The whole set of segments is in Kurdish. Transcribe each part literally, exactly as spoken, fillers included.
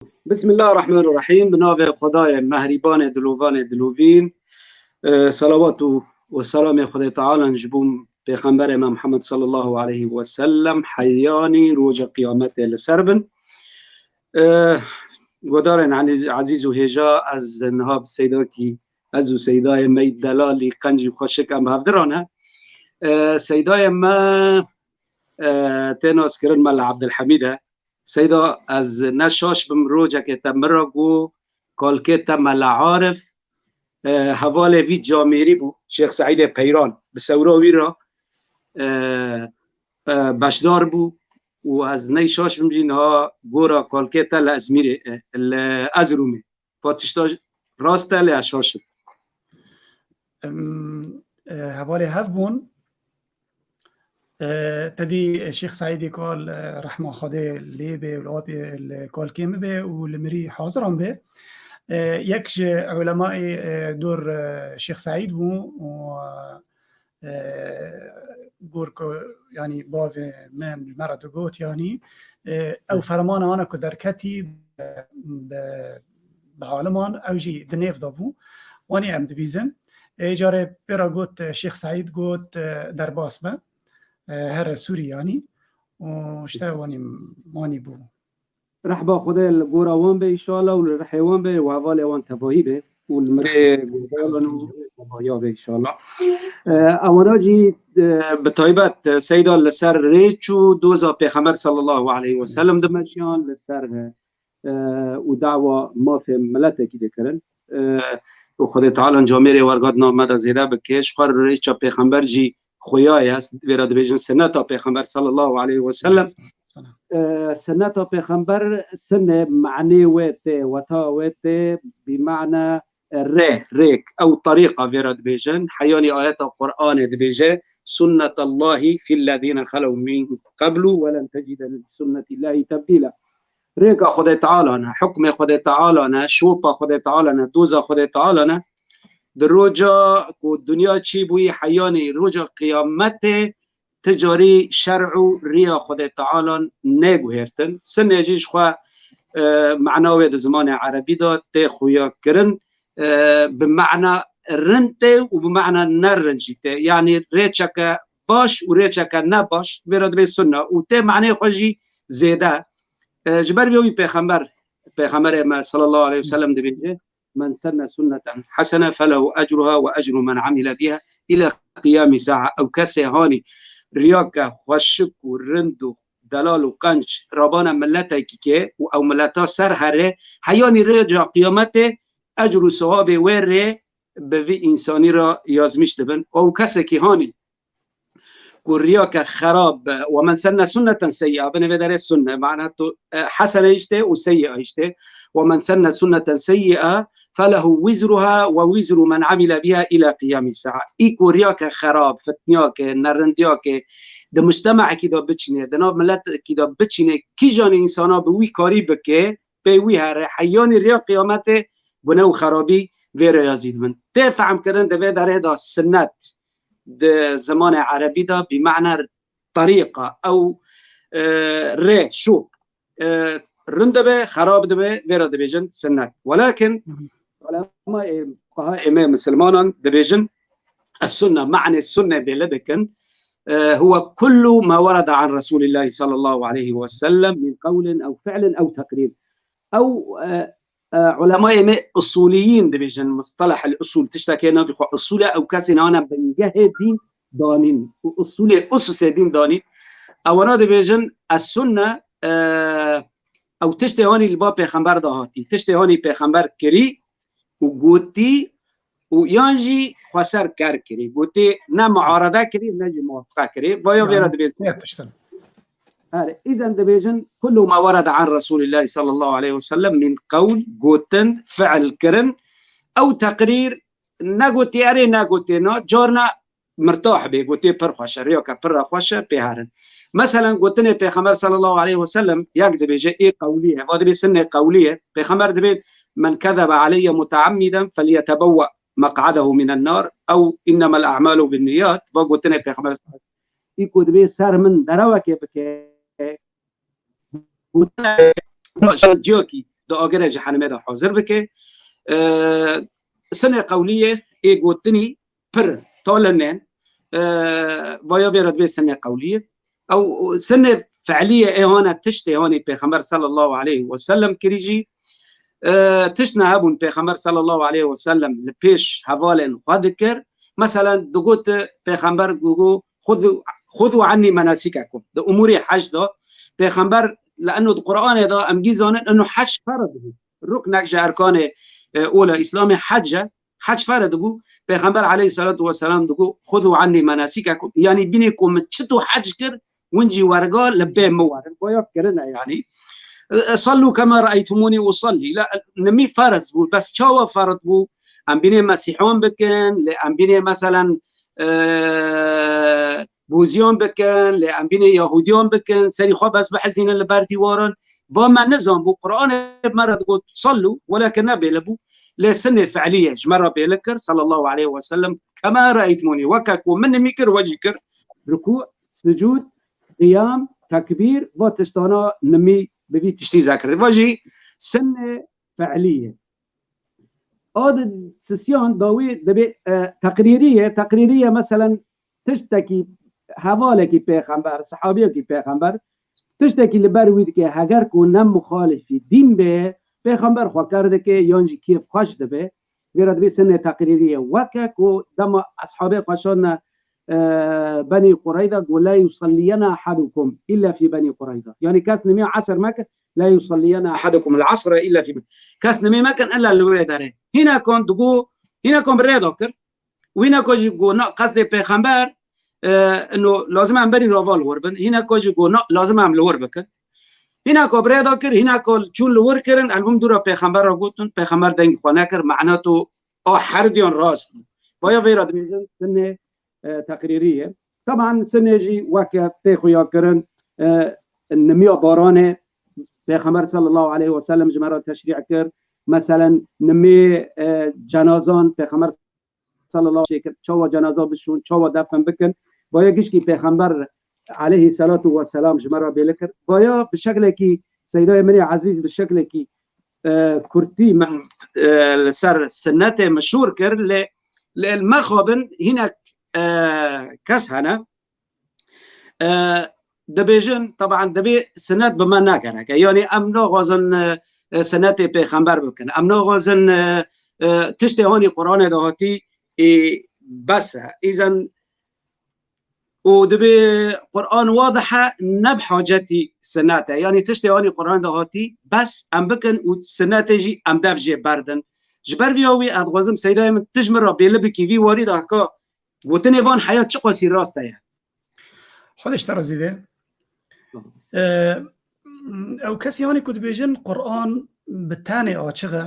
Bismillahirrahmanirrahîm. Bi navê Xwedayê mehrîbanê dilovanê dilovîn. E, selawat û, û selamê Xwedê Teala ji bo Pêxemberê me Muhammed sallallahu aleyhi ve sellem, heyanî roja qiyametê li ser bin. E, Godarên, yanî, ezîz û hêja, ez niha bi Seydakî, ez û Seydayê me yî delalî, qencî xweşik em hevdiran e. E, Seydayê me, e, tê naskirin Mela Abdulhamîd e. Seyda, ez ne şaş bim, rojekê te min re got, kalkê te Mela Arif, e, hevalê vî camêrî bû, Şêx Seîdê Peyran. Bi sewra wî re, e, e, beşdar bû û ez ney şaş bim jî niha gora kalkê te li Ezmîrê, e, li Erzirûmê. Vat tişta rast e, lê ez şaş im. Em, e, hevalê hev bûn. E, te dî Şêx Seîdê Kal, e, rehma Xwedê lê be û li apê li kalkê min be û li mirî haziran be. E, yek ji ulemayê, e, dor, e, Şêx Seîd bû û, e, gor ku, yanî, bavê min ji me re digot, yanî, e, ew fermana ana ku derketî, e, bi, bi aliman, ew jî di nêv de bû. Wanî em dibîzin. Ê carê pê re got, e, Şêx Seîd got, e, derbas be. E, here Sûrî, yanî. Û işte wanî, wanî bû. Rehba Xwedê li gora wan be înşallah û li rihê wan be û hevalê wan tevahî be û li mirê guhdaran û tevahiya be înşallah. E, ewana jî, e, bi taybet, e, Seyda li ser rêç û doza Pêxember sallallahu aleyhi ve sellem dimeşiyan, li ser, e, û dawa mafê miletekî dikirin. E, û Xwedê Teala camêrê wergat nav me de zêde bike. Ji xwe rêça Pêxember jî xuya ye, vêra dibêjin sineta Pêxember sallallahu aleyhi ve sellem. E, sineta Pêxember, sinne, manê wê tê, weta wê tê, bi mana, e, rê, rêk, ew tariqa vêra dibêjin. Heyanî ayeta Qur'anê dibêje, "Sunnetallahi fillezîne xelew min qeblu ve len tecide li sunnetillahi tebdîla." Rêka Xwedê Teala ne, hukmê Xwedê Teala ne, şopa Xwedê Teala ne, doza Xwedê Teala ne. Di roja ku dinya çêbûyî heyanî roja qiyametê ti carî şer'û riya Xwedê Teala neguhêrtin. Sinê jî ji xwe, e, mana wê di zimanê erebî de tê xuya kirin, e, bi mana rind tê û bi mana nerind jî tê. Yanî rêçeke baş û rêçeke nebaş, vê re dibê sunne û tê manê xwe jî zêde. E, ji ber vê wî pêxember, pêxemberê me sallallahu aleyhi ve sellem dibêje, "Men senne sunneten hasene felehu ecruha ve ecru men amile biha ila qiyamî sa'a." Ew kesê hanî riyake xweşik û rind û delal û qenc rabana miletekî ke û ew mileta ser here, heyanî rêca qiyametê ecr û sewabê wê rê bi vî însanî re yazmîş dibin. Ew kesekî hanî ku riyake xerab, "Ve men senne sunneten seyyi'a", binê vê derê sunne, mana tu, e, hesene işte û seyyi'a işte. "Ve men senne sunneten seyyi'a felehu wizruha ve wizru men amile biha ila qiyamî sa'a." Î ku riyake xerab, fitniyake, nerindiyake di mujtemaekî de biçîne, di nav miletekî de biçîne, kîjanê însana bi wî karî bike, pê wî here, heyanî riya qiyametê gune û xerabî vê rêya zî dibin. Tê fehm kirin, di vê derê de sinnet di zimanê erebî de bi mana tariqa, ew, e, rê, şûk, e, rind dibe, xerab dibe, vê re dibêjin sinnet. Welakin, Hı hı. Ulema, e, fuqaha ê me misilmanan dibêjin, es-sunne, manê sunne bêle dikin, e, "Huwe kullu ma werede an Resulillahi sallallahu aleyhi ve sellem min qewlin ew fi'lin ew teqrîr." Ew, e, e, ulemayê me usuliyîn dibêjin, mustaleh el usul, tiştekê navî xwe usul e, ew kesên hane bingehê dîn danîn û usulê ususê dîn danîn. Ewana dibêjin, es-sunne, e, ew tiştê hanî li ba pêxember de hatî, tiştê hanî pêxember kirî û gotî û yan jî xweser ker kirî. Gotî ne muarede kirî, ne jî muwafiqe kirî. Vaya vê re dibêjin. Her, îzen dibêjin, "Kullu ma werede an Resulillahi sallallahu aleyhi ve sellem min qewl", gotin, fi'l kirin, ew teqrîr, ne gotî erê, ne gotê na, carna mirtah bê, gotê pir xweş e, riyake pir re xweş e, pê herin. Meselen, gotinê Pêxember sallallahu aleyhi ve sellem yek dibêje, ê qewlî ye, va dibê sinê qewlî ye. Pêxember dibê, "Men kezebe aleyye muteammiden felyetebewwe meq'adehu minen nar", ew "Innemel a'malu bin niyat", va gotinê Pêxember sallallahu aleyhi ve sellem. Î ku dibê ser min derewekê bike, gotinê, şan ciyakî, di agirê cehenimê de hazir bike. E, sinê qewliyê ê gotinî pir talin ên. E, vaya vê re dibê sinê qewliyê. Ew sinê fe'liyê ê hane tiştê hanî Pêxember sallallahu aleyhi ve sellem kirî jî, e, tişt ne hebûn Pêxember sallallahu aleyhi ve sellem li pêş hevalên xwe dikir. Mesela digot Pêxember digot, "Xudu, xudu anni menasikakum." Di umûrê hec de Pêxember, li eno di Qur'anê de em gî zanin eno hec ferz bû. Ruknek ji erkanê, e, ola Îslamê hec e. Hec ferz bû. Pêxember aleyhissalatu vesselam digot, "Xudu anni menasikakum." Yanî bînê ku min çito hec kir, win jî werga li bê min werin. Boya kirine yanî. E, "Sallu kema re'eytumûnî usalli." La, nimî ferz bû. Bes çawa ferz bû? Em bînê mesîhan bikin, lê em bînê meselen, e, bûziyan bikin, lê em bînê Yahûdiyan bikin, serî xwe bes bihezînin li ber dîwaran. Va me nizan bû, Qur'anê me re digot, "Sallu", welakin ne bêli bû. Lê sinê fe'lî ye, ji me re bêli kir, sallallahu aleyhi ve sellem, "Kema re'eytumûnî", weke ku min nimî kir, we jî kir. Rukû, sicûd, qiyam, tekbîr, va tiştana nimî bi vî tiştî zekir. Va jî sinê fe'lî ye. A di sisiyan dawî dibê, e, teqrîrî ye. Teqrîrî ye, meselen, tiştekî hevalekî pêxember, sehabiyekî pêxember, tiştekî li ber wî dike, heger ku ne muxalifî dîn bê, pêxember xwe ker dike, yan jî kêf xweş dibe. Vê re dibê sinê teqrîrî ye. Weke ku dema eshabê xwe şandine, e, Benî Qureyza, got, "La yusalliyena ahadukum illa fî Benî Qureyza." Yanî kes nimê esr meke, "La yusalliyena ahadukum el-asra illa fî." Kes nimê mekin illa li wê derê. Hînekan digo, hînekan bi rê da kir. Û hîneka jî got, "Na, qesdê pêxember, e, ino lazim em berî raval wir bin." Hîneka jî got, "Na, lazim em li wir bikin." Hîneka bi rê da kir, hîneka çûn li wir kirin, elbûm dûra pêxember re gotin, pêxember dengî xwe nekir, mehna to a herdiyan rast bû. Vaya vê re dibêjin, sinê e, teqrîrî ye. Teban sinê jî weke tê xuya kirin, e, nimiya baranê Pêxember sallallahu aleyhi ve sellem ji me re teşrî kir. Meselen, nimê, e, cenazan Pêxember sallallahu aleyhi ve sellem çawa cenaza bişûn, çawa defin bikin. Vaya gişkî Pêxember aleyhi salatu ve selam ji me re bêli kir. Vaya bi şeklekî, Seydayê min ê ezîz bi şeklekî, e, kurtî min, e, li ser sinetê meşhûr kir, lê, lê li mexabin hinek, e, kes hene, e, dibêjin, teban, dibê sinet bi me negereke. Yanî em naxwazin, e, e, sinetê pêxember bikin. Em naxwazin, e, e, tiştê hanî Qur'anê de hatî, ê, bes e. Îzen û dibê Qur'an wadih e, ne bi hacetî sinet e. Yanî tiştê anî Qur'an de hatî, bes em bikin û sinetê jî em dev jê berdin. Ji ber vîya wî ez dixwazim Seydayê min tu ji min re bêli bikî vî warî de heka gotinê van heya çiqasî rast heye. Xwedê ji te razî be. Ee, ew kesî anî ku dibêjin Qur'an bi tenê açiq e,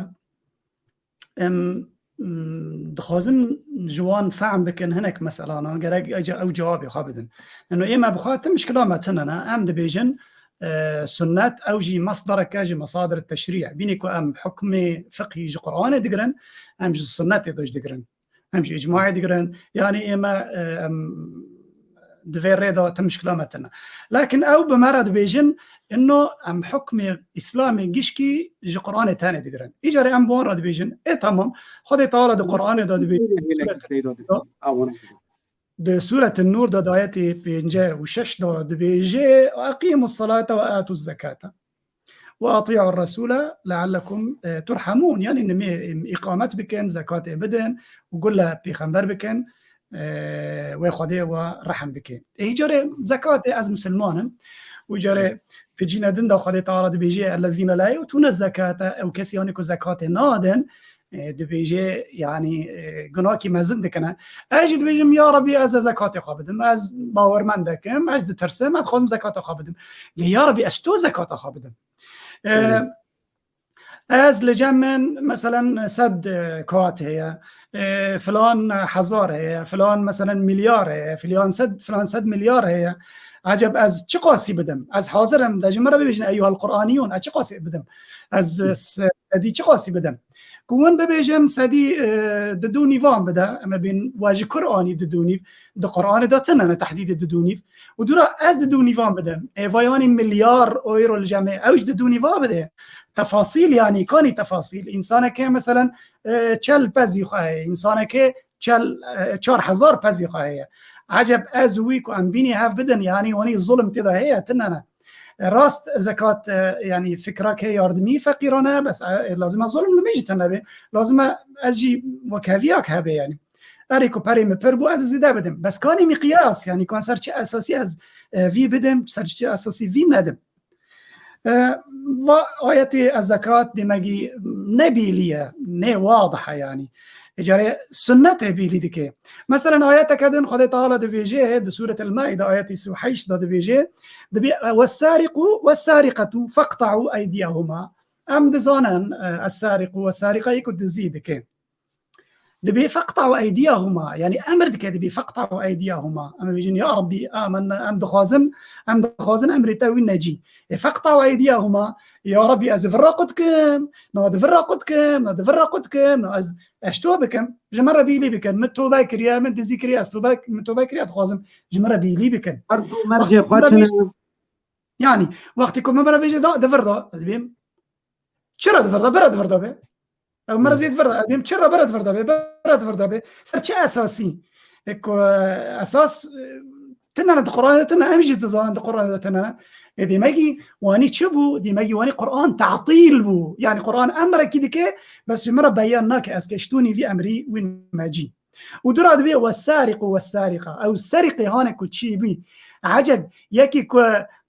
em, mm, dixwazin ji wan fehm bikin hinek meselana, gerek ew ce-, ew cewabê xwe bidin. Eno ê me bi xwe tim mişkila me tune ne, em dibêjin, e, sunnet ew jî mesdereke ji mesadir teşrî ye. Bînî ku em hukmê fiqhî ji Qur'anê digirin, em ji sunnetê de jî digirin. Em ji îcmaê digirin. Yanî ê me, e, em, di vê rê de tim mişkila me tune. Lakin ew bi me re dibêjin, ino em hukmê Îslamê gişkî ji Qur'anê tenê digirin. Îcarê em bi wan re dibêjin, ê temam, Xwedê Teala di Qur'anê de dibêje, di Sûretin Nûr de, di Sûretin Nûr de di ayetê pêncî û şeş de dibêje, "Eqîmus salate ve atuz zekate." "Ve ati'ur resule leallekum, e, turhamun." Yanî nimê, em, îqamet bikin, zekatê bidin û gule pêxember bikin, e, wê Xwedê we rehm bike. Ê, îcarê zekatê ez misilman im. Û îcarê di cîne din de Xwedê Teala dibêje, "Ellezîne la yu'tûne zekate", ew kesî yanî ku zekatê nadin, e, dibêje, yanî, e, gunakî mezin dikine. Ez jî dibêjim, "Ya Rebî, ez ê zekatê xwe bidim. Ez bawermendek im, ez ditirsim, ez dixwazim zekata xwe bidim." Lê ya Rebî, ez çito zekata xwe bidim? E, ez li cem min, meselen, sed, e, kat heye, e, filan hezar heye, filan, meselen, milyar heye, filan sed, filan sed milyar heye. Eceb ez çiqasî bidim? Ez hazir im, de ji min re bibêjin, eyyuhel Qur'aniyûn, ez çiqasî bidim? Ez, e, s-, sedî çiqasî bidim? Ku hûn bibêjin, sedî, e, di dû nîvan bide, em ê bên we ji kur anî di dû nîv, di Qur'anê de tune ne tehdîdê di dû nîv. Û dûra ez di dû nîvan bidim. Ê vayanî milyar euro li cem heye, ew ji di dû nîva bide. Tefasîl, yanî, kanî tefasîl. Însanekê, meselen, e, çel pezî xwe heye, însanekê çel, e, çar hezar pezî xwe heye. Eceb ez wî ku em bînî hev bidin, yanî wanî zulm tê de heye, tune ne. E, rast zekat, e, yanî fikra ke yardimî feqîran e, bes, e, lazim e zulm li min jî tune be. Lazim e ez jî wekheviyak hebe, yanî. Erê ku perê min pir bû, ez zêde bidim. Bes kanî miqyas, yanî ku ser çi esasî ez, e, vî bidim, ser çi esasî vî nedim. E, va ayetê ez zekat demekî ne bîlî ye, ne wadih e yanî. Ê carê sunnetê bîlî dike. Meselen ayeteke din Xwedê Teala dibêje, di Sûretil Maîde ayetê sî û heşt de dibêje, dibê, "Wessariqu wessariqetu faqta'u eydiyahuma." Em dizanin, e, essariqu wessariqa yê ku dizî dike. Dibê "Feqta'u eydiyahuma", yanî emir dike, dibê "Feqta'u eydiyahuma". Em bêjin, "Ya Rabbî, amenna, em dixwazin, em dixwazin emrê te wî necî." E, "Feqta'u eydiyahuma", ya Rabbî, ez vir re qut kim, na di vir re qut kim, na di vir re qut kim, na ez, ez to bikim, ji min re bîlî bikin. Min tobe kiriye, min dizî kiriye, ez tobe, min tobe kiriye, dixwazim ji min re bîlî bikin. Her du mercê xwe çi ne? Yanî, wextê ku min bira bêje, da, di vir da, ez dibêm, çira di vir da, bira di vir da be. Ew meriz bê di vir da, ez dibêm, çira bira di vir da be, bira di vir da be. Ser çi esasî? E, ku, e, esas, e, tine ne di Qur'anê de tine, em jî dizanin di Qur'anê de tine ne. E, demekî wanî çi bû? Demekî wanî Qur'an ta'tîl bû. Yanî Qur'an emrekî dike, bes ji min re beyan nake, ez ke ji to nîvî emrî wî necî. Û dûra dibê "Wessariqu wessariqa." Ew seriqê hane ku çî bî. Eceb, yekî ku,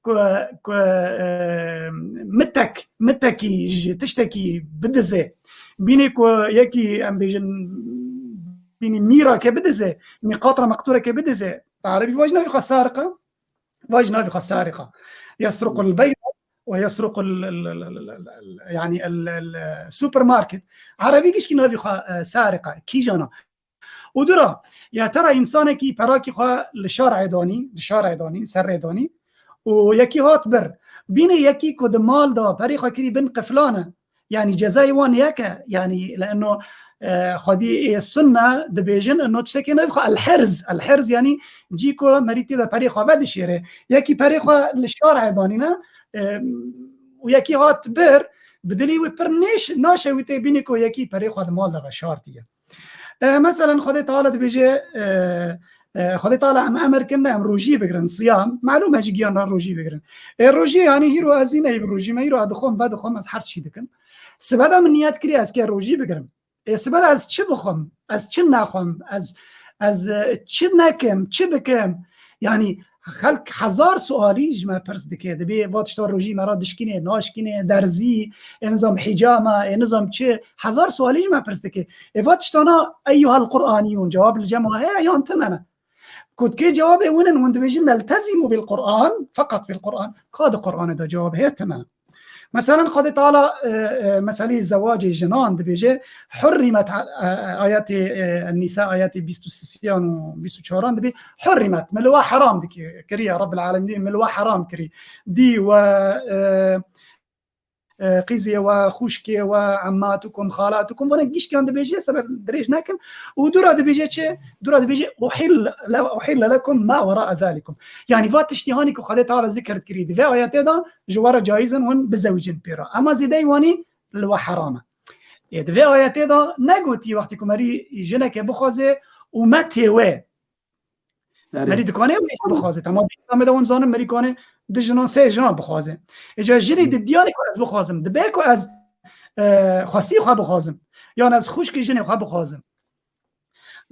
ku, ku, e, mitek, mitekî ji tiştekî bidize. Bînê ku yekî, em bêjin, bînî mîrake bidize, mîqatra meqtûreke bidize. Bi erebî vajî navî xwe sariqa, vajî navî xwe sariqa. Yesruqul beyda ve yesruqul, yanî el, el, supermarket. Erebî gişkî navî xwe, e, sariqa. Kîjana. Û dûra, ya tera însanekî perakî xwe li şarê danî, li şarê danî, serê danî, û yekî hat bir. Bînê yekî ku di mal de perê xwe kirî bin qiflan e. Yanî cezayê wan yek e. Yanî, leeno, e, xwedî ê sunne dibêjin, eno tiştekê navê xwe el-hirz. El-hirz, yanî cî ku merî tê de perê xwe vedişêre. Yekî perê xwe li şarê danîne, e, û yekî hat bir, bi dilî wî pir nêş-, naşewitê bînî ku yekî perê xwe di mal de veşartiye. E, meselen, Xwedê Teala dibêje, e, e, Xwedê Teala em emir kirine em rojî bigirin, siyam. Malûm e ji giyan re rojî bigirin. E, rojî, yanî hîro ez zî neyê bi rojî me, hîro ez dixwim, vedixwim, ez her çî dikim. Sibe de min niyet kiriye ez ke rojî bigirim. E, sibe de ez çi bixwim? Ez çi nexwim? Ez, ez, e, çi nekim? Çi bikim? Yanî, Xelk hezar sualî ji me pirs dike. Dibê va tişta rojî me re dişkîne, naşkîne, derzî, ê nizam hicama, ê nizam çi. Hezar sualî ji me pirs dike. Ê va tiştana eyyuhel Qur'aniyûn, cewab li cem we heye yan tune ne? Ku dikê cewabê win in, win dibêjin neltezîmû bil Qur'an, feqet bil Qur'an. Ka di Qur'anê de cewab heye tune ne? Meselen, Xwedê Teala, e, e, meseleyê zewacê jinan dibêje, hurrimet, e, e, ayetê, e, Nîsa ayetê bîst û sisiyan û bîst û çaran dibê, hurrimet, min li we heram dikê, kiriye, Rabbil Alemîn dibê, min li we heram kirî. Dî we, e, e, qîzê we, xûşkê we, emmatukum, xalatukum, vana gişkan dibêje, seber dirêj nekim. Û dûra dibêje çi? Dûra dibêje, uhil-, le-, uhille lekum ma wera'a zalikum. Yanî va tiştî hanî ku Xwedê Teala zikir dikirî, di vê ayetê de ji we re cayîz in hûn bizewicin pê re. Ema zêdeyî wanî li we heram e. Ê, di vê ayetê de negotî wextê ku merî jineke bixwaze û me tê wê. Erê. Merî dikane wê jî bixwaze. Tema di Îslamê de hûn zanin merî kane du jinan, sê jinan bixwaze. Ê, ca jinê Hı. di diyanê ku ez bixwazim, dibe ku ez, e, xwestî xwe bixwazim. Yan ez xwişkê jinê xwe bixwazim.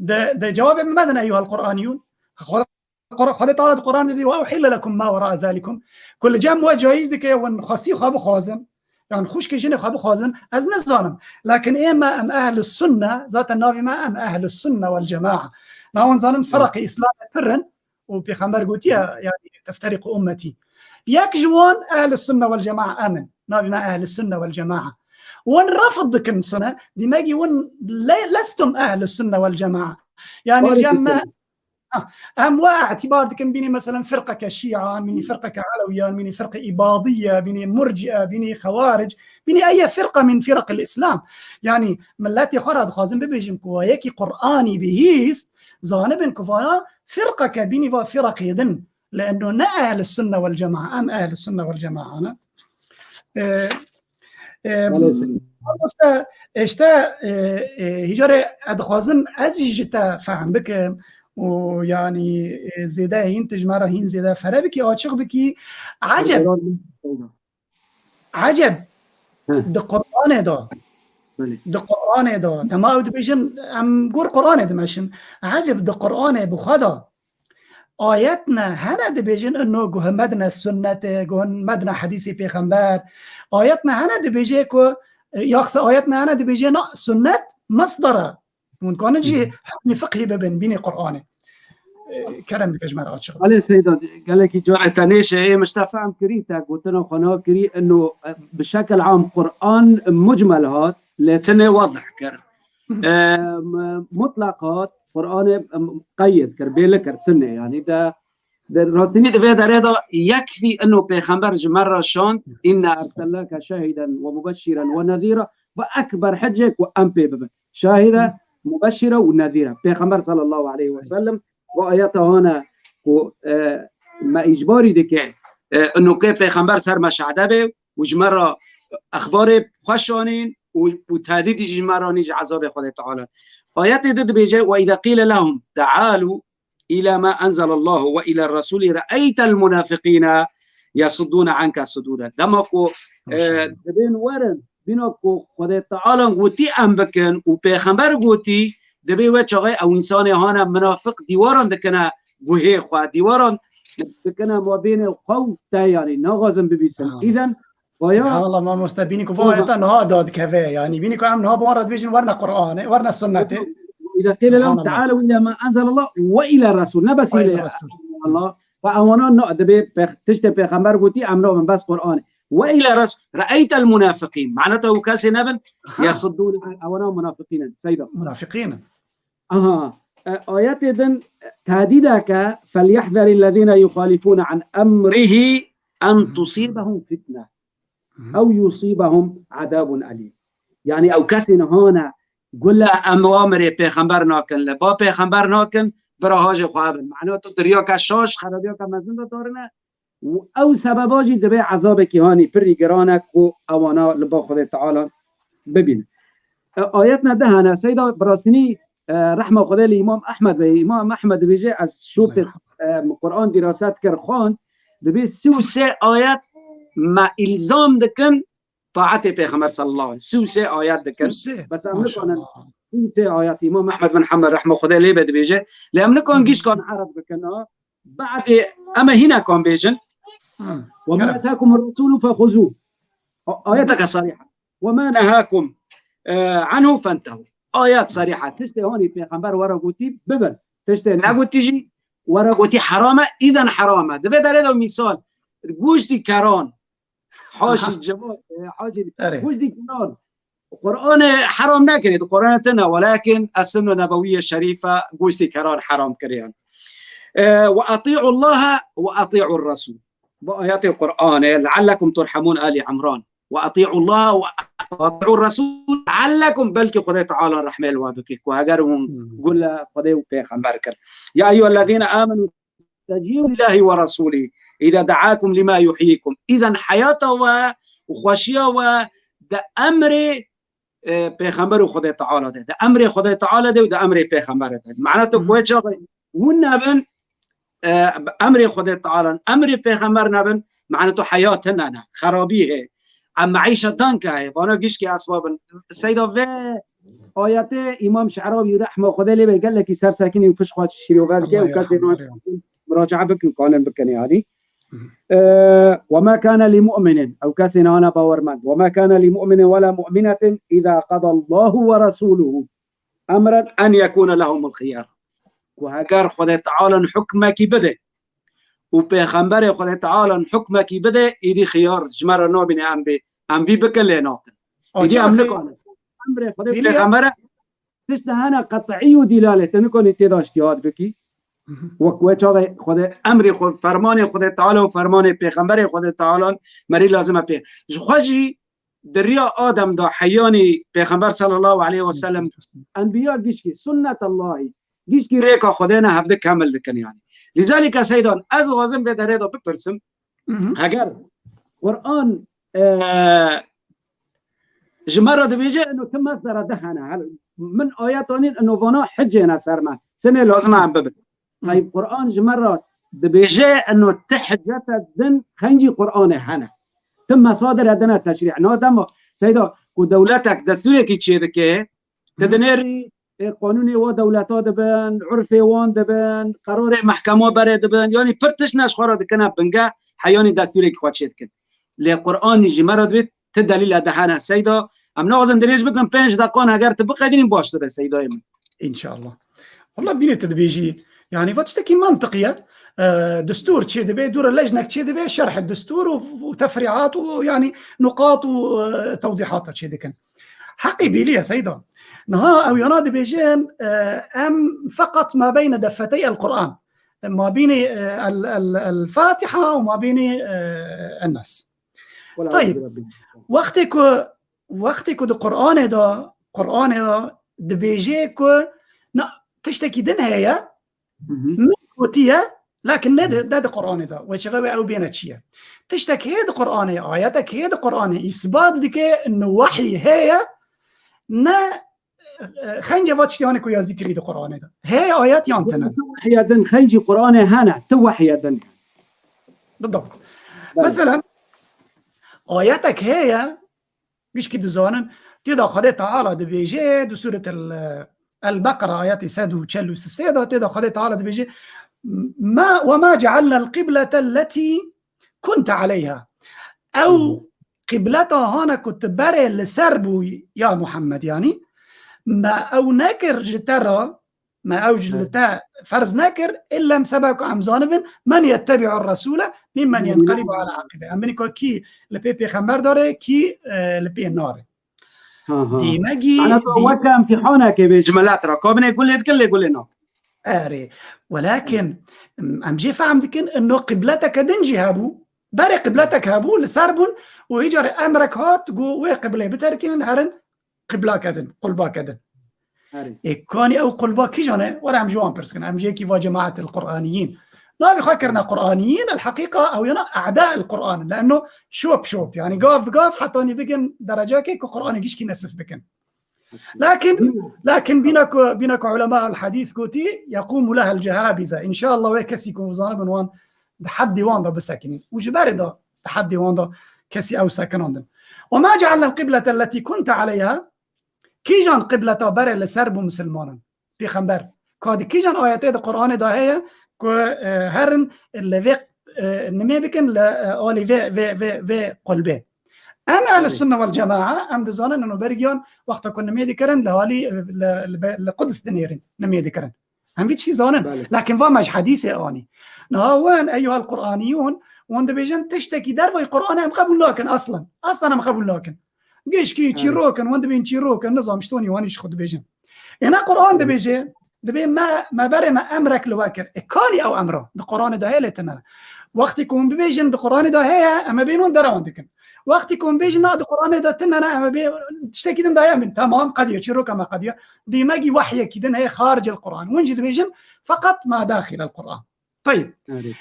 Di, di cewabê min medin eyyuhel Qur'aniyûn. Xwe-, Qur-, Xwedê Teala di Qur'an de dibê, "Ve uhille lekum ma wera'a zalikum." Ku li cem we cayîz dike, win xwestî xwe bixwazin, yan xwişkê jinê xwe bixwazin, ez nizanim. Lakin ê me em ehlus sunne, zaten navê me em ehlus sunne vel cema'a. Na hûn zanin feraqê Îslamê pir in û Pêxember gotiye, yani, "Teftariqu ummeti." Yek ji wan ehlus sunne vel cema'a em in. Navê me ehlus sunne vel cema'a. Win refd dikin sunne, demekî win le-, lestum ehlus sunne vel cema'a. Yani, Barê cem me dikin. Ah, em we îtîbar dikin, bînî, meselen, firqeke şîa, bînî, firqeke elewiyan, bînî, firqe îbadiye, bînî, murciye, bînî, xewarij, bînî, eye firqe min firaqil Îslam. Yanî, milletê xwe re dixwazin bibêjin ku wa yekî Qur'anî bihîst, zanibin ku vana firqeke bînî va firaqê din. Leeno ne ehl sunne wel cemaa, em ehl sunne wel cemaa ne. E, e, Belê, seyîd. Mamoste, işte, e, e, hîcarê ez dixwazim ez jî ji te fehm bikim û yanî, e, zêde hîn tu ji me re hîn zêde fere bikî, açiq bikî. Eceb, Seyda. Eceb, Heh. Di Qur'anê de, Belê. Di Qur'anê de, dema ew dibêjin, em gor Qur'anê dimeşin. Eceb, di Qur'anê bi xwe de, ayet ne hene dibêjin, ino guh medine sunnetê, guh medine hedîsê pêxember. Ayet ne hene dibêje ku, e, yaxse ayet ne hene dibêje na sunnet mesdere. Hûn kanin jî Hı hı. hukmî fiqhî bibin, bînî Qur'anê. E, kerem bike ji me re açiq. Belê Seyda, gelekî carê te nêşe, ê min ji te fehm kirî, te gotina xwe nakirî, ino, e, bi şekil am Qur'an mucmel hat, lê sinê wedih kir. Hı hı. E, m-, mutlaq hat, Qur'anê, em, qeyd kir, bêli kir, sinê, yanî de, de rastînî di vê derê de yekfî ino pêxember ji me re şand, "Înna erselnake şahîden we mubeşşîren we nezîra", ve ekber hicê ku em pê bibin. Şahîde, Hı. mubeşşîre û nezîre. Pêxember sallallahu aleyhi ve sellem ve ayeta hane ku, e, me îcbarî dike, e, ino ke pêxember ser me şahide be û ji me re exbarê xweş anîn û, û tehdîdî ji me re anî ji ezabê Xwedê Teala. Ayetê de dibêje, "Ve îze qîle lehum tealû îlâ mâ enzelallahu ve îlâ resûlî re'eytel munafıkîne yasuddûne anke sudûde." Dema ku, e, Maşallah. dibên werin, bîna ku Xwedê Teala gotî em bikin û Pêxember gotî, dibê we çaxê ew însanê hane munafiq dîwaran dikine guhê xwe, dîwaran dikine mabênê xwe û te, yanî naxwazin bibîsin. Ha. Îden, Subhanallah, mamoste, bînî ku va ayeta niha dadikeve, yanî bînî ku em niha bi wan re dibêjin, werne Qur'anê, werne sunnetê. Îde qîle lehum Subhanallah. Tealû îlâ mâ enzelallah ve îlâ resûl. Ne bes Ve îlâ îlâ resûl. Allah. Ve ewana na, dibê pêx-, tiştê pêxember gotî, em nabin bes Qur'anê. Ve îlâ res-, re'eytel munafıkîn. Maneta ew kesê nebin, Ha. yasuddûne, ewana munafiqîn in. Seyda. Munafiqîn in. Aha. E, ayetê din, e, tehdîdeke, "Felyehzerillezîne yuxalifûne an emrihî en Hı hı. tusîbehum fitne." Hı hı. Ew yusîbehum adabun elîm. Yanî ew kesên hane gule em amirê pêxember nakin, li ba pêxember nakin, bira hajê xwe bin. Mana tu diryaka şaş, xerabiyaka mezin de tarine û ew sebeba jî dibê ezabekî hanî pirî giran e ku ewana li ba Xwedê Teala bibînin. E, ayetna de hene, Seyda, bi rastînî, e, rehma Xwedê li Îmam Ehmed be. Îmam Ehmed dibêje, ez şopê, e, Quran dîraset kir, xwend, dibê sî û sê ayet me îlzam dikin taetê Pêxember sallallahu aleyhi ve sellem. Sî û sê ayet dikin. Sî û sê. Bes em nikanin Maşallah. sî û sê ayet Îmam Ehmed bin Hanbel rehma Xwedê lê be dibêje. Lê em nikan Hı hı. gişkan ereb bikin, ha. Badê em ê hînekan bêjin. Hı. "Ve ma Kerem. etâkumur resûlû fexuzû." A-, ayeteke sarîha. "Ve ma nehâkum, e, anhu fentehû." Ayet sarîha. Tiştê hanî pêxember were gotî bibin. Tiştê negotî jî were gotî heram e, îzen heram e. Di vê derê de mîsal, goştî keran. Haşî Aha. cema-, e, haşî Erê. goştî keran. Qur'anê heram nekiriye, di Qur'anê tune, welakin es-sunne nebewiyye şerîfe goştê keran heram kiriye. E, "Ve eti'ullaha ve eti'ur Resul." Bu ayetê Qur'anê, "Leallekum turhamun", Ali Imran. "Ve eti'ullaha ve, ve eti'ur Resul, leallekum", belkî Xwedê Teala rehmê li we bike, ku heger hûn Hmm. gule Xwedê û Pêxember kir. "Ya eyyuhellezîne amenu, isteçîbû lillâhi ve resûlî, îde de'âkum limâ yuhyîkum." Îzen heyata we û xweşiya we di emrê, e, Pêxember û Xwedê Teala de. Di emrê Xwedê Teala de û di emrê Pêxemberê de. Mane tu Hı hı. ku çaxê hûn nebin, e, emrê Xwedê Teala, emrê Pêxember nebin, mane tu heyat hene ne. Xerabî heye. Em meîşetan ke heye. Vana gişkî esbab in. Seyda vê ayetê Îmam Şe'rabî rehma Xwedê lê be gelekî sersekinî û pişt xwe şîrove dike û Allah kesê yarham, Allah yarham. muracae bikin, kanin bikin yanî. Hı hı. Ee, "Ve ma kana li mu'minin", ew kesê nane bawermend. "Ve ma kana li mu'minin ve la mu'minetin iza qadallahu ve rasuluhu emren en yekuna lehumul xiyara." Ku heger Xwedê Teala hukmekî bide û Pêxemberê Xwedê Teala hukmekî bide, îdî xiyar ji me re nabîne em bê, em vî bikin lê nakin. Îdî em nikanin. Emrê Xwedê Pêxembere tişt hene qet'î û dîlalê, te nikanî têda îctîhad bikî. Wek wê çaxê Xwedê emrê xwe, fermanê Xwedê Teala û fermanê Pêxemberê Xwedê Teala merî lazim e pê. Ji xwe jî di riya Adem de heyanî Pêxember sallallahu aleyhi ve sellem, enbiya gişkî, sunnet Allahî, gişkî rêka Xwedê ne hevdi kemil dikin yani. Lizalîke seydan, ez dixwazim vê derê de bipirsim, Hı hı. Heger Quran, e, ji me re dibêje, eno ti mesdera di hene. Hel-, min ayet anîn, eno vana hicê ne ser me. Sinê lazim e em bibin. Hı. Tayyib, Quran ji me re dibêje, eno ti hicete din xencî Quranê hene. Ti mesadire dine teşrî. Na dema, seyda, ku dewletek destûrekî çêdike, Ti dinêrî, e, qanûnê wa dewleta dibin, urfê wan dibin, qerarê mehkema berê dibin. Yanî pir tişt ne ji xwe re dikine bingeh, heyanî destûrekî xwe çêdikin. Lê Quranî ji me re dibêt, ti delîle de hene. Seyda, em naxwazin dirêj bikin, pênc deqan heger tu biqedînî baştir e, Seydayê min. İnşallah. Wallah bînê tu dibêjî. Yani va tiştekî mantiqî ye. E, destûr çê dibe, dûre lejnek çê dibe, şerh destûr û, û tefrîat û yani nuqat û, e, tewdîhata çê dikin. Heqî bîlî ye Seyda. Niha ew yana dibêjin, e, em feqet ma beyne defetey el Quran. Ma bînî, e, el, el, el Fatiha û ma bînî, e, en Nas. Wala Tayyib. Rabbi. Wextê ku, wextê ku di Quranê de, Quranê de dibêje ku na, tiştekî din heye, Hı hı. Min gotiye, lakin ne di, ne di Quranê de. Wê çiqe wê ew bêne çi ye? Tiştek heye di Quranê, ayetek heye di Quranê, îsbat dike, eno wehyî heye, ne, e, xence va tiştê hanê ku ya zîkirî di Quranê de. Heye ayet yan tine. Tu wehye din, xencî Quranê hene, tu wehye din. Bidabt. Belê. Mesela, ayetek heye, Gişkî dizanin, tê de Xwedê Teala dibêje, di Sûret El, El Beqera ayetê sed û çel û sê de, tê de Xwedê Teala dibêje, "Ma, ve ma cealna el-qibletelleti kunte aleyha." Ew Hmm. qibleta hane ku tu berê li ser bûyî, ya Muhammed, yanî, me ew nekir ji te re, Me ew ji li te ferz nekir, illa em seba ku em zanibin, "Men yettebi'ur resûle mimmen yenqelibu ala aqibê." Em binî ku kî li pê pêxember dare, kî, e, li pê nare. Ha, ha. Dîmegî, Ana tu dî- weke imtîhanekê bê ji milet re. Ka binê gulê dikin lê gulê nak. Erê. Welakin, em jê fehm dikin, ino qibleteke din jî hebû. Berê qibletek hebû, li ser bûn û hî carê emrek hat, got, "Wê qiblê biterkînin, herin." Qiblake din, qulbake din. Erê. Ê, kanî ew qulba kîjan e? Were em ji wan pirs kin. Em ji yekî va cemaetil Qur'aniyîn. Navê xwe kirine Qur'aniyîn, el heqîqa ew yana a'da el Qur'an. Le'enno şop şop, yani gav bi gav hetanî bigin derecakê ku Qur'anê gişkî nesif bikin. Lakin, lakin bîna ku, bîna ku ulema el hadîs gotî, "Yekumu lehel cehabize." Înşallah wê kesî ku zanibin wan di heddê wan de bisekinîn. Û ji berê de di heddê wan de kesî ew sekinandin. "Ve ma cealnel qiblete lletî kunte aleyha." Kîjan qibleta berê li ser bû misilmanan? Pêxember. Ka di kîjan ayetê di Qur'anê de heye ku, e, herin li vê, e, nimê bikin, li, e, alî vê, vê, vê, vê qulbê? Em ehl Belê. Sunne vel cemaa, em dizanin ino bergiyan wexta ku nimê dikirin, li halî, e, li, li, li Quds dinêrin, nimê dikirin. Em vî tiştî zanin. Belê. Lakin va me ji hedîsê anî. Niha wen, eyyuhel Qur'aniyûn, wan dibêjin tiştekî dervayî Qur'anê em qebûl nakin aslan. Aslan em qebûl nakin. Gişkî Evet. çîrok in, wan dibên çîrok in, nizam ji tonî wan jî xwe dibêjin. Êna Qur'an Evet. dibêje, dibê me, me berê me emrek li we kir. E, kanî ew emra? Di Qur'anê de heye lê tine ne. Wextê ku hûn bibêjin di Qur'anê de heye, em ê bên wan derewan dikin. Wextê ku hûn bêjin na di Qur'anê de tine ne, em ê bê tiştekî din daye min. Tamam, qediye, çîroka me qediye. Dîmegî wehyekî din heye xaricel Qur'an. Hûn jî dibêjin feqet ma daxilel Qur'an. Tayib. Evet.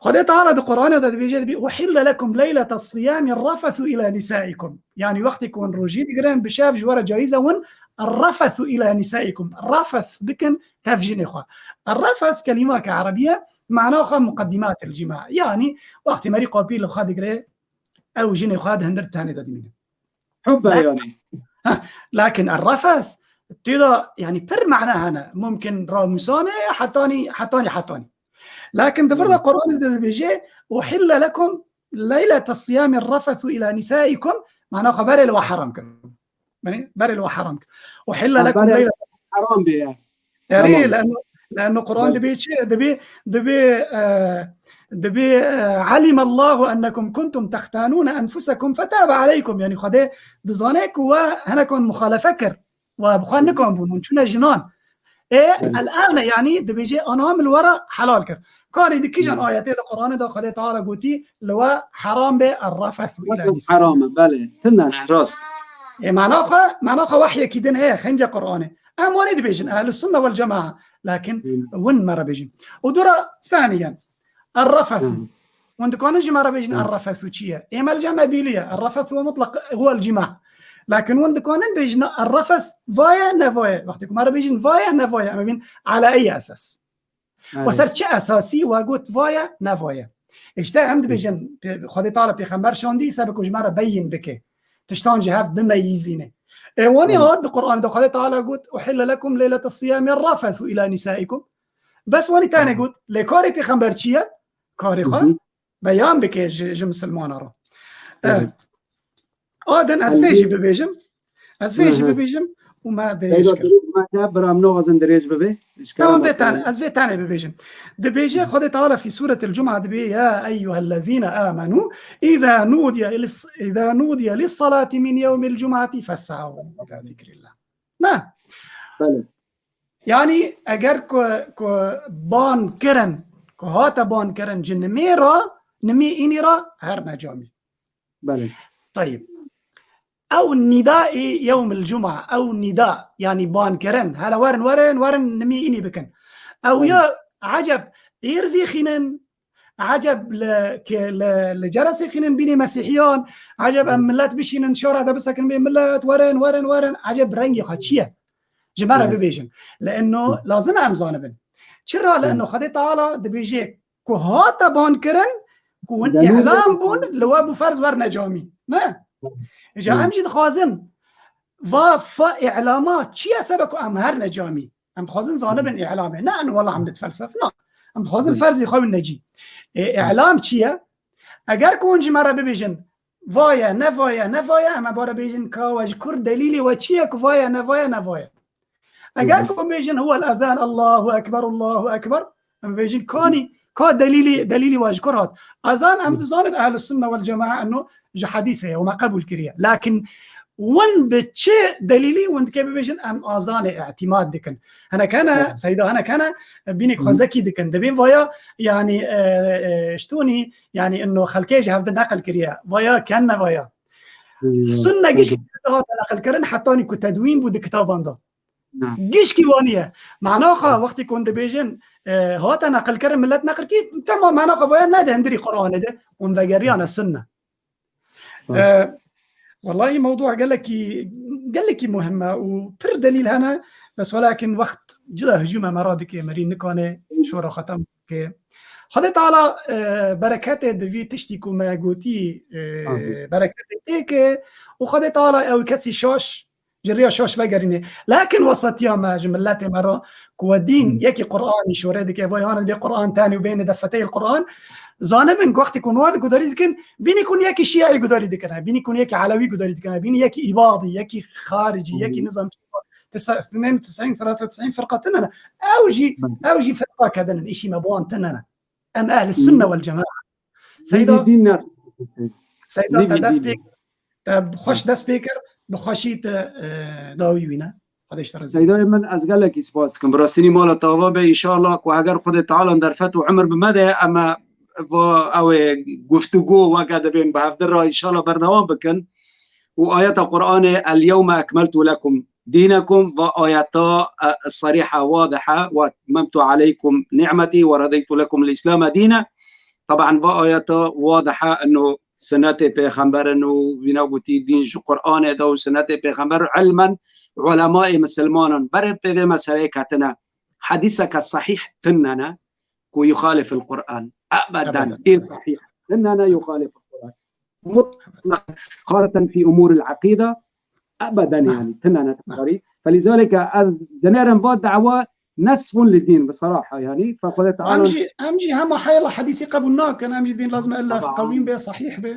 Xwedê Teala di Qur'anê de dibêje, dibê, "Uhille lekum leylete siyami rafesu ila nisaikum." Yani wextê ku hûn rojî digirin, bi şev ji we re caiz e hûn rafesu ila nisaikum. Rafes bikin tev jinê xwe. Rafes kelîmake erebî ye, mana xwe muqeddimatil cima. Yani wextê merî qapî li xwe digire, ew jinê xwe di hundir tenê de dimîne. Hubbe La- yani. Ha, lakin el-rafes tê de, yani, pir mana hene. Mumkin ramûsane, hetanî, hetanî, hetanî. Lakin di vir de Hmm. Qur'anê de dibêje, "Uhille lekum leylete siyami rafesu ila nisaikum", mana xwe berê li we heram kir. Yani, berê li we heram kir. "Uhille Ha, lekum berê leylete" heram bê ya. Erê, Tamam. le'enno, le'enno Qur'an Belê. dibê çi? Dibê, dibê, e, dibê, e, "Alimallahu ennekum kuntum tehtanûne enfusekum fetabe aleykum." Yani Xwedê dizane ku we hinek wan muxalefe kir. We bi xwe Hı. nikan bûn, hûn çûne jinan. Ê, belê. El-ane, yanî dibêje, anha min li we re helal kir. Karî di kîjan, hmm, ayetê de Qur'anê de Xwedê Teala gotî, li we heram be, er-refesu ila nisaikum. Heram e, belê. Tune, rast. Ê, mana xwe, mana xwe wehyekî din heye, xence Qur'anê. Em wanî dibêjin, Ehlus Sunne vel Cemaa. Lakin, hmm, win me re bêjin. Û dora thaniyen, er-refesu. Hmm. Hûn dikanin ji me re bêjin, hmm, er-refesu çi ye? Ê, melce me bîliye. Er-refesu mutlaq huwa el-cima. Lakin hûn dikanin bêjin, er-refes va ye, ne va ye. Wextê ku me re bêjin va ye, ne va ye, em ê bînin ala ey esas? Erê. Û ser çi esasî we got va ye, ne va ye? Îşte em dibêjin, pê-, Xwedê Teala pêxember şandî, sebe ku ji me re beyin bike. Tiştan ji hev bimeyîzîne. Ê, wanî, erê, hat di Qur'anê de Xwedê Teala got, "Uhille lekum leylete siyamî rafesu ila nisaikum." Bes wanî tenê, erê, got, lê karê pêxember çi ye? Karê xwe, hı hı, beyan bike ji, ji misilmana re. Evet. Eh, a din ez vê jî bibêjim. Ez vê jî, hı hı, bibêjim û me dirêj kir. Dirêj me ke, bira, em naxwazin dirêj bibe. Tamam, vê tane, ez vê tane bibêjim. Dibêje, hı, Xwedê Teala fî Sûretil Cuma dibê, "Ya eyyuhellezîne âmenû, îzâ nûdiye lis-, îzâ nûdiye lis-salâti min yewmil cum'ati fes'ew ila zikrillah." Ne? Belê. Yanî eger ku, ku ban kirin, ku hate ban kirin, ji nimê re, nimê înî re, herne camî. Belê. Tayib. Ew nîdaê yewmil cuma, ew nîda, yanî ban kirin, hele werin, werin, werin nimê înî bikin. Ew, belê, ya eceb êr vêxînin, eceb li, ke, li, li ceresê xînin bînê mesîhiyan, eceb em, hı, millet bişînin şara de bisekin bê millet, werin, werin, werin, eceb rengê xwe çi ye? Ji me re, hı, bibêjin. Li enno, hı, lazim e em zanibin. Çira? Li, hı, enno Xwedê Teala dibêje ku hate ban kirin, ku hûn, delûl, îlam bûn, li we bû ferz werne camî. Ne? Hı. Îja, hı, em jî dixwazin va fa îlama çi ye sebe ku em herne camî? Em dixwazin zanibin, hı, îlamê. Ne, en wela em difelsef, na. Em dixwazin, hı, ferzê xwe wî necî. Ê, hı, îlam çi ye? Eger ku hûn ji me re bibêjin, va ye, ne va ye, ne va ye, em ê bare bêjin ka we ji kur delîlê we çi ye ku va ye, ne va ye, ne va ye. Eger, hı hı, ku bêjin, "Huwel ezan, Allahu Ekber, Allahu Ekber", em bêjin, hı hı, kanî, ka delîlî, delîlî we ji kur hat? Ezan, em, hı, dizanin Ehlus Sunne vel Cemaa enno ji hedîsê ye û me qebûl kiriye. Lakin win bi çi delîlî win dike bibêjin, em azanê îtîmad dikin? Hinek hene, hı, Seyda, hinek hene, bînek, hı, xwezekî dikin. Dibên vaya, yanî, e, e, ştonî, yanî, inno xelkê ji hev de neqil kiriye. Vaya ken ne vaya. Hı. Sunne gişkî, hı hı, hate neqil kirin, hetanî ku tedwîn bû di kitaban de. Na. Gişkî waniye. Mana xwe, hı, wextî ku hûn dibêjin, e, hate neqil kirin, millet neqil kir, temam, mana xwe vaya ne di hundirî Qur'anê de, hûn vegeriyane, hı, sunne. Hı. E, wellahî mewdûa gelekî, gelekî muhim e û pir delîl hene, bes welakin wext cida hicûme me radike, merî nikane, hı, şora xwe tam ke. Xwedê Teala, e, bereketê di vî tiştî ku me gotî, e, amîn, bereketê têke û Xwedê Teala ew kesî şaş, ji riya şaş vegerîne. Lakin wesetiya me ji miletê me re ku we dîn, hı, yekî Qur'anî şore dike, vay hane bê Qur'an tenê û bêne defeteyê Qur'an, zanibin ku wextê ku wan gudarî dikin, bînî ku yekî şîayî gudarî dikine, bînî ku yekî elewî gudarî dikine, bînî yekî îbadî, yekî xaricî, hı, yekî nizam, tisîn, tisîn, selasa tisîn firqa tune ne. Ew jî, hı, ew jî firqake din in, îşî me bi wan tune ne. Em ehl sunne, hı, vel cemaa. Seyda, nîvî dîn ne. Seyda, nîvî te dest dîn pê, ne. Te xweş, hı, dest pê kir, bi xweşî te, e, dawî wîne. Xwedê ji te razî. Seydayê min, ez gelekî spas dikim. Bi rastî mala te ava be, înşallah ku heger Xwedê Teala derfet û umir bi me de, em ê va ew ê guftûgo weke dibên bi hevdir re înşallah berdewam bikin. Û ayeta Qur'anê, "El yewme ekmeltu lekum dînekum", va ayeta, e, serîhe, wadihe, "Ve etmemtu aleykum ni'metî ve redîtu lekum l-Îslame dîne." Taban va ayeta wadihe, eno sinetê pêxember in û wîna gotî dîn ji Qur'anê de û sinetê pêxember û ilmen ulemayê misilmanan. Berê pê vê meseleyê ketine. Hedîseke sehîh tune ne ku yuxalif il-Qur'an. Ebeden. Ebeden. Ê sehîh tune ne yuxalif il-Qur'an. Mutlak. Xaseten fî umûr il-eqîde. Ebeden, yanî, tune ne tebarî. Felîzalike ez dinêrim va dawa nesfun li dîn, bi seraha, yanî, fe Xwedê Teala. Em jî, em jî hema heyla hedîsî qebûl nakin, em jî dibên lazim e illa qewîm be, sahîh be.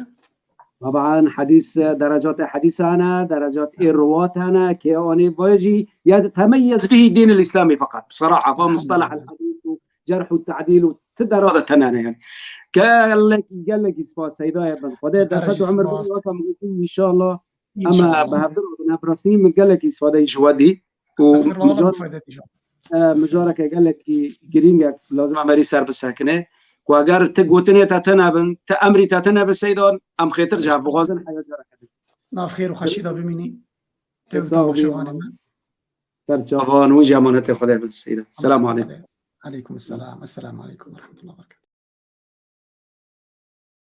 Taban, hedîs, derecatê hedîs hene, derecatê ruwat hene, kê anî vajî, ya temeyyez bihî dîn il-Îslamî feqet. Bi seraha, va mustaleh el-hedîs û cerh û tedîl û ti dera de tune ne, yanî. Gelekî, gelekî spas, Seydayê min. Xwedê derfet û umir bidî, înşallah. Em ê bi hevdî re bine, bi rastî min gelekî îstîfade ji we dî û Estağfirullah, Allah mucad-, faydetî ji we. e, mijareke gelekî girîng e, lazim e merî ser bisekine. Ku eger ti gotinê te tune bin, ti emrî te tune bi Seydan, em xêtir ji hev bixwazin, heya careke din. Nav xêr û xweşî de bimînî. Te û Sağ ol, temaşevanê me. Ser çavan û ji emanetê Xwedê bin Seydan. Selamu aleykum. Aleykum selam. Esselamu aleykum ve rahmetullahi ve berekatuhu.